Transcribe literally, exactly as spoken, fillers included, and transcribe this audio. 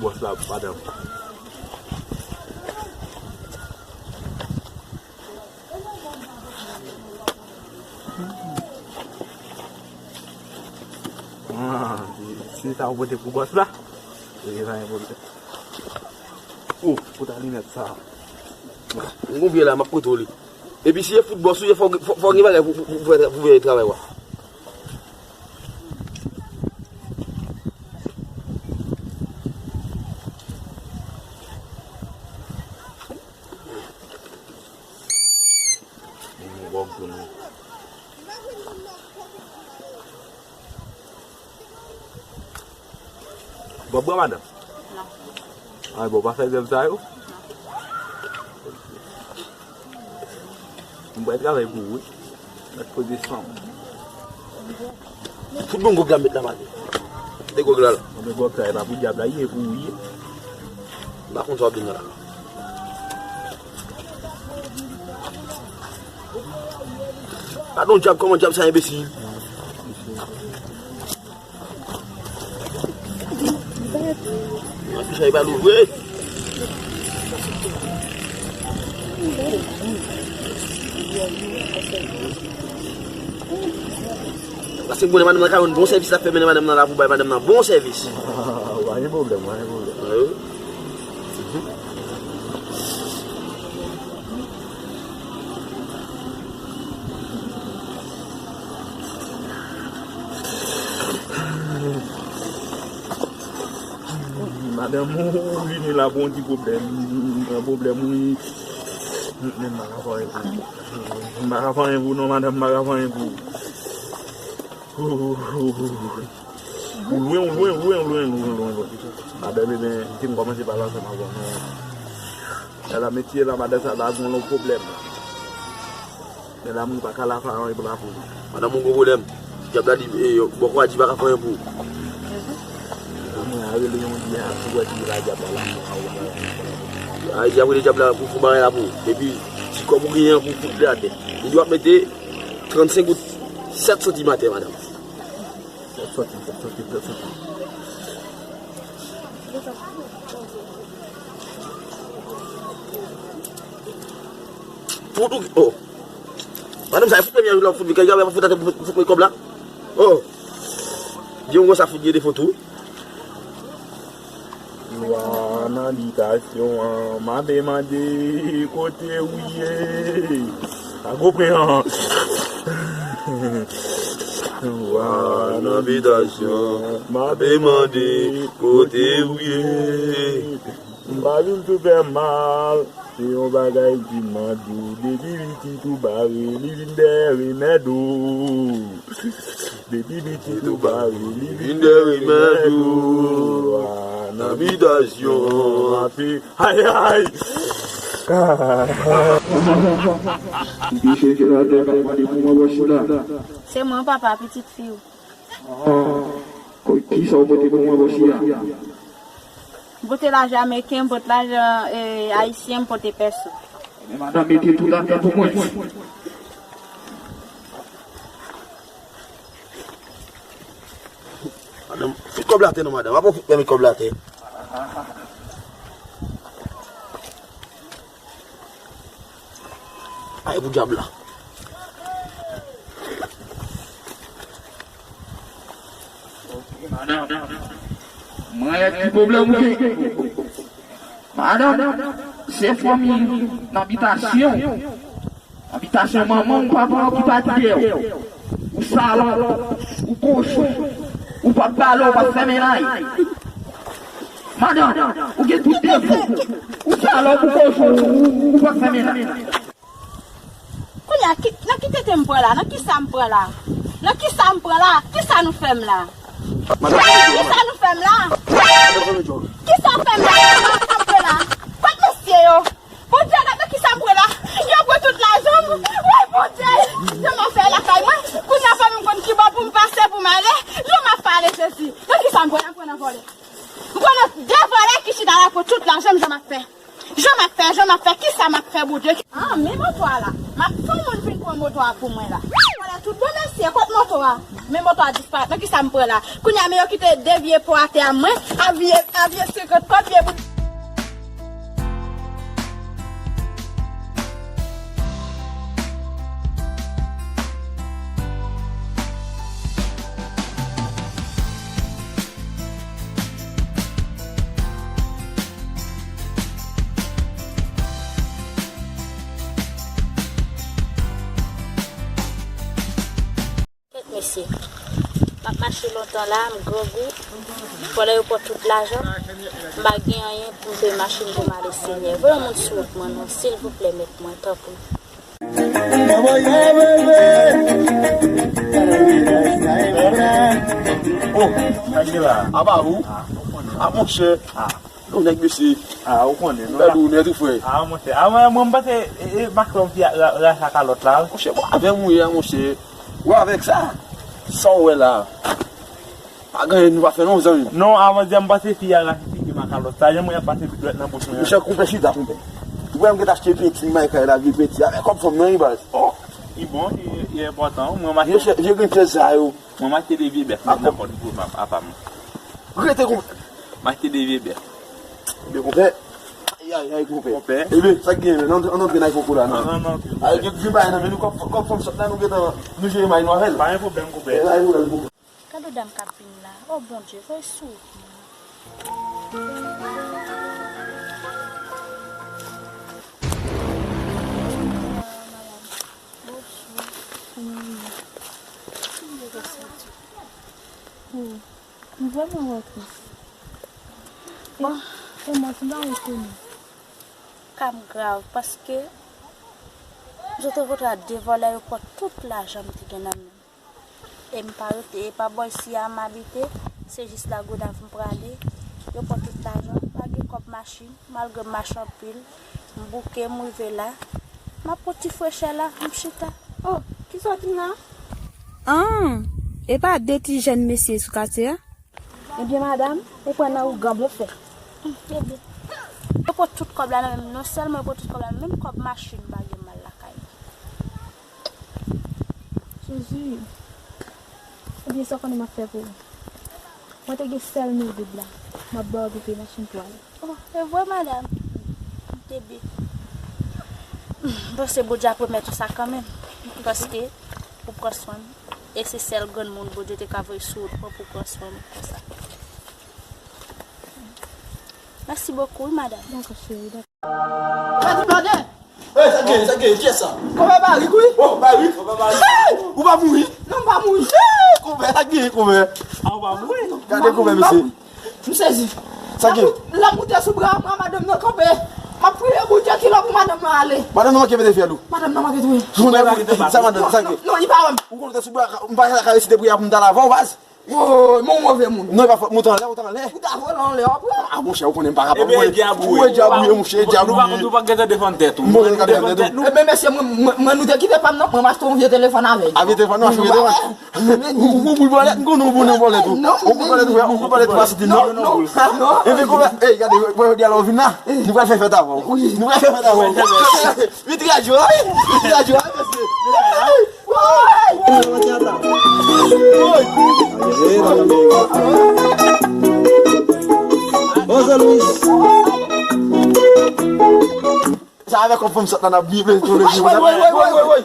Bòs la, madanm. Ah, se sa ou pote pou bòs la? Ok, pa gen pwoblèm. Oh, kote alimèt sa? M gon vye la, m ap pote w li. Epi si e fout bòs ou ye, fò, fò, fò gen bagay pou, pou, pou, pou, pou veye travay w a. W ap bwè, madanm? Non. Ay, bon, pa fè zèb sa yo? Non. M pral travay pou ou, wi. Mèt poze san. Fout bon gwòg la m met la, madanm. De gwòg la, la. Bon, men gwòg sa, e pa pou dyab la, ye pou ou, ye. M pa konn sa w ap di m nan la. Gadon dyab, kòman dyab sa enbesil? Nan ficha, e pa louvri. Pase bonè madanm nan ka jwenn bon sèvis la fè mennen madanm nan la pou bay madanm nan bon sèvis. Pa gen pwoblèm, pa gen pwoblèm. Wi. Madanm ou vini la pou yon ti pwoblèm. Yon pwoblèm, wi. Men m pa ka fè anyen pou ou. M pa ka fè anyen pou ou non, madanm, m pa ka fè anyen pou ou. Ou lwen, ou lwen, ou lwen, ou lwen, ou lwen, ou lwen, ou lwen. Madanm, ebyen, m te kòmanse pale ansanm avè w, non. Ala mesye la, madanm sa la gon lòt pwoblèm. Men la moun pa ka la faran e pou la pou. Madanm ou gon pwoblèm. Dyab la di, e, bòkò a di pa ka fè anyen pou ou. Mwen a rele yon di a pou wè si la dyab la la. A di a rele dyab la pou fou bagay la pou. Epi ti kòb ou genyen an pou fout li atè. Li di w ap mete trannsenk goud sèt santim atè, madanm. Sòti, sòti, sòti. Fout ou, oh. Madanm sa, e fout premye jou la, fout, kay gade, fout atè, fout, fout kòb la. Oh. Di yon konsa fout gen defo tou. Wa nan bitasyon an, m ape mande kote ou ye. Pa konprann. Wa nan bitasyon an, m ape mande kote ou ye. M pa vin pou fè mal. Se yon bagay ki mande w, depi pitit ou bare, li vin dèyè remèd ou. Depi pitit ou bare, li vin dèyè remèd ou. A, nan bitasyon an, ape, ay, ay! Ki chèche la tè k ap mande pou mwen bò chita. Se mwen, papa, pitit fi w. Ah, kisa w pote pou mwen bò chita? M pote lajan ameriken, m pote lajan, eh, ayisyen, m pote pèso. Men madanm, mete tout lajan pou mwen. Madanm, fout kòb la atè non, madanm. Apa w fout mete kòb la atè. Ay, pou dyab la. Ok, madanm. Mwen, ki pwoblèm ou gen? Madanm, se fanmi nan bitasyon. Nan bitasyon manman w, papa w ki pa kite w. Ou salòp, ou kochon, ou p ap pale, ou p ap fè mennaj. Madanm, ou gen tout defo. Ou salòp, ou kochon, ou, ou, ou p ap fè mennaj. Kounye a, ki, nan ki tete m pran la? Nan kisa m pran la? Nan kisa m pran la? Kisa nou fè m la? Kisa nou fè m la? Kisa w fè m la? Kisa m pran la? Kot mesye yo? Bondye, gade kisa m pran la. Yo pran tout lajan m. Woy, Bondye! Jan m ap fè lakay mwen. Kounye a, fò m konn ki bò pou m pase pou m ale. Jan m ap pale, Jezi. Nan kisa m pran la? M pran nan vòlè. M pran nan de vòlè ki chita la, pran tout lajan m, jan m ap fè. Jan m ap fè, jan m ap fè, kisa m ap fè, Bondye? Ah, men moto a la. M ap fè yon moun vin pran moto a pou mwen la. Vòlè Tout bon, mèsi. Kot moto a? Men moto a disparèt. Nan kisa m pran la? Kounye a, men yo kite de vye po atè a, mwen, a vye, a vye senkant kòb, vye bout. Kèt mesye, m ap mache lontan la, m grangou, fò lè yo pran tout lajan, m pa gen anyen pou m peye machin pou m ale, Senyè. Voye yon moun sou wout mwen non, silvouplè, mèt mwen, tanpri. Oh, apa ou? Ah, monchè. Non, nèg mesye. Ah, ou konnen, non. Gad ou nèt ou, frè. Ah, monchè. Ah, mwen, mwen, m panse, e, e, Macron ki ra-, ra-, rache kalòt la, wi. Monchè, bon, avè m ou ye a, monchè. Ou avèk sa? Sa w wè la? Pa gen anyen nou pa fè non, zanmi. Non, avan di a, m panse fi a rache figi m a kalòt sa. Jan mwen ap pase dwèt nan bouch mwen an. Monchè, konpè chita, konpè. Ou wè m gentan achte penti, m bay kay la, vye penti. Avèk kòb fanm nan, wi, baz. Oh, li bon, li, li enpòtan. Mwen, m achte. Monchè, vye grenn chèz sa yo. Mwen, m achte de vye bèf, mwen, nan kòd gwo m ap, apa m. Rete, konpè. M achte de vye bèf. Ebyen, konpè. Ay, ay, ay, konpè. Konpè. Ebyen, sa k gen, men, ann, ann antre nan koko la, non. Ann, ann antre. Ay, gen, gen bagay nan men nou, kòb, kòb fanm sòt la, nou gentan, nou jere may nou avè l. Pa gen pwoblèm, konpè. Pa gen pwoblèm, konpè. Gad yon dam k ap vin la. O Bondye, voye sou wout mwen. Bonswa. Kòman w ye? Kòman w ye? Kòman w ye? M vrèman rantre. E, e mwen, si m pa retounen. Ka m grav, paske m sot rankontre a de vòlè, yo pran tout lajan m te gen nan men m. E m pa rete, e pa bò isi a m abite, se jis Lagonav m prale. Yo pran tout lajan, m pa gen kòb machin, malgre m mache anpil, m bouke, m rive la. M ap pran ti frechè la, m chita. Oh, kisa w di m la? An, e pa de ti jèn mesye sou katye a? Ebyen, madanm, ou pran nan ougan blofè. Yo pran tout kòb la nan men m, non sèlman yo pran tout kòb la, menm kòb machin m pa gen m al lakay. Suzy, ebyen, sa w konnen m ap fè pou ou? Mwen te gen sèl mil goud la, m ap ba w pou peye machin pou ale. Oh, e vre, madanm? M te bi. M panse Bondye ap remèt ou sa kanmenm, paske ou pran swen m. E se sèl granmoun Bondye te ka voye sou wout mwen pou pran swen mwen konsa. Mèsi bokou, wi, madanm. Dakò, cheri, dakò. Mèt Blòdè! Ey, sa gen, sa gen, kiyès sa? Konpè Barik, wi. Oh, Barik, konpè Barik. Ou pa mouri? Non, m pa mouri. Konpè, sa gen, konpè. Ah, ou pa mouri? Gade konpè, mesye. M sezi. Sa gen? Lè m moute sou bra, m wè madanm nan kanpe. M ap kriye, Bondye, kilè pou madanm nan ale? Madanm nan manke pete fyèl ou? Madanm nan manke touye. Ou konn sa madanm, sa gen? Non, li pa wè m. Ou konn sou bra, m pa ka resite priyè pou m t al avè w, baz. Woy, men w move moun. Non, e pa fòt, moute anlè, ou t anlè. Ou ta vole anlè, w ap wè. Ah, monchè, ou konnen m pa kapab. Ebyen, dyab ou ye. Ou wè dyab ou ye, monchè, dyab ou ye. Nou pa, nou pa gentan defann tèt ou. Mwen, nou gentan defann tèt ou. Ebyen, mesye, mwen, mwen, mwen, nou te kite pa m nan, mwen, m achte yon vye telefòn avèk. A, vye telefòn, nou achte vye telefòn. Ou, ou, ou, ou vòlè, m konnen ou bon nan vòlè tou. Non, ou bon vòlè tou, ou bon vòlè tou, pa siti, non. Non, non, non. Ebyen, konpè, ey, gade, wè, jodi a la ou vin la, nou pral fè fèt avè w. Wi. Nou pral fè fèt avè w. Vit radyo, wi. Vit radyo, wi, mesye. Woy! Woy! José Luis. Sa avèk yon fanm sòt la, n ap byen plezi tou le jou. Woy, woy, woy, woy, woy, woy.